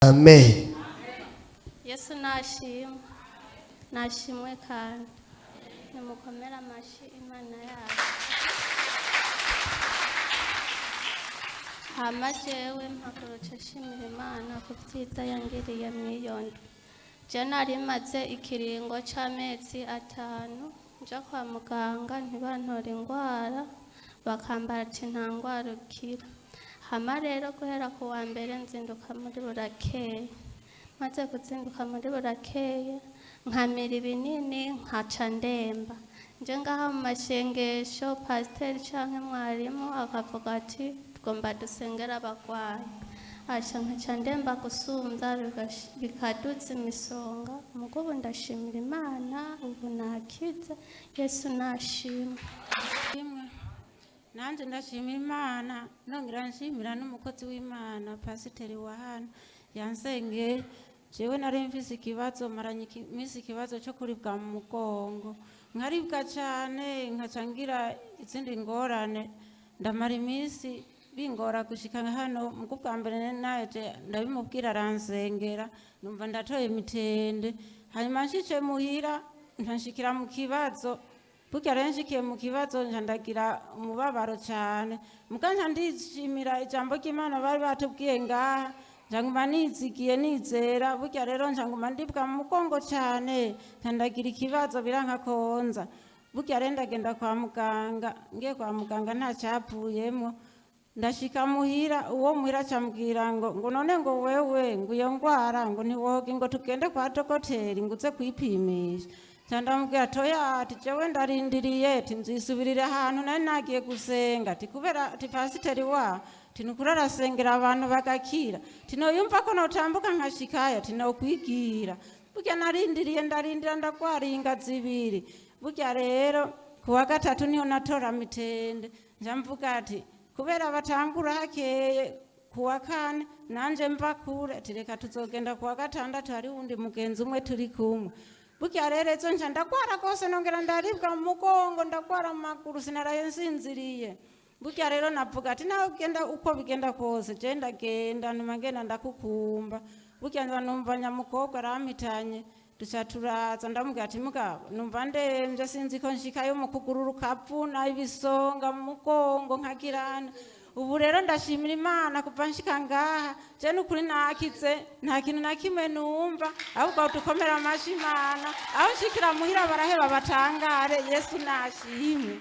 Amen. Yesu nashimwe, nashimwe kandi nimukomere amashyi Imana yacu. Hama jewe mpagurutse nshimira Imana ku byiza yangiriye mw'iyo ndwi. Je nari maze ikiringo c'amezi 5 nja kwa muganga ntibantore ingwara, bakambara ati nta ngwara ukira. Hama rero guhera ku wa mbere nzinduka muri burakeye, maze kuzinduka muri burakeye nkamira ibinini nkaca ndemba. Nje ngaha mu mashengesho pasiteri canke mwarimu akavuga ati tugomba dusengera abagwayi, asha nkaca ndemba gusumvya bikaduza imisonga. Mugubu ndashimira Imana ubu nakize. Yesu nashimwe. Imwe nanjye ndashima Imana, nongera nshimira n'umukozi w'Imana pasiteri wa hano yansengeye. Jewe nari mfise ikibazo, maranye iminsi ikibazo cyo kuribwa mu mugongo, nkaribwa cyane nkaca ngira izindi ngorane, ndamara iminsi bingora gushika hano. Mugo bwa mbere naje ndabimubwira aransengera, numva ndatoye imitende. Hanyuma nshitse muhira nshikira mu kibazo. Burya rero nshikiye mu kibazo nca ndagira umubabaro cyane, muga nca ndishimira ijambo ry'Imana bari batubwiye ngaha, nca nguma nizigiye nizera. Burya rero nca nguma ndibwa mu mugongo cyane, nca ndagira ikibazo biranka konza. Burya rero ndagenda kwa muganga, ngiye kwa muganga nta cyapfuyemo. Ndashika muhira, uwo muhira acambwira ngo none ngo wewe ngo iyo ngwara ngo ntiwoge ngo tugende kwa dogoteri ngo uze kwipimisha. Nca ndamubwira toya, ati jewe ndarindiriye, ati nzisubirira ahantu nari nagiye gusenga, ati kubera ati pasiteri wa ati nukuri arasengera abantu bagakira, ati noyumva ko notambuka nkashikayo, ati nokwigira. Burya narindiriye ndarindira ndagwara inga zibiri. Burya rero kuwa gatatu niho natora mitende, nca mvuga ati kubera batangura hakeye kuwa kane nanje mva kure, ati reka tuzogenda kuwa gatandatu, hari wundi mugenzi umwe turi kumwe. Burya rero ejo nca ndagwara rwose, nongera ndaribwa mu mugongo, ndagwara mu maguru, sinaraye nsinziriye. Burya rero navuga ati nawe ugenda uko bigenda kose je ndagenda, numa ngenda ndakukumba. Burya nza numva nyamukobwa arampitanye, duca turaza, ndamubwira ati mugabo numva ndemvye, sinzi ko nshikayo mu kuguru rukavuna ibisonga mu mugongo nkagirana. Ubu rero ndashimira Imana kuva nshika ngaha, je nukuri nakize, nta kintu na kimwe numva, ahubwo dukomera amashi Imana. Aho nshikira muhira baraheba batangare. Yesu nashimwe.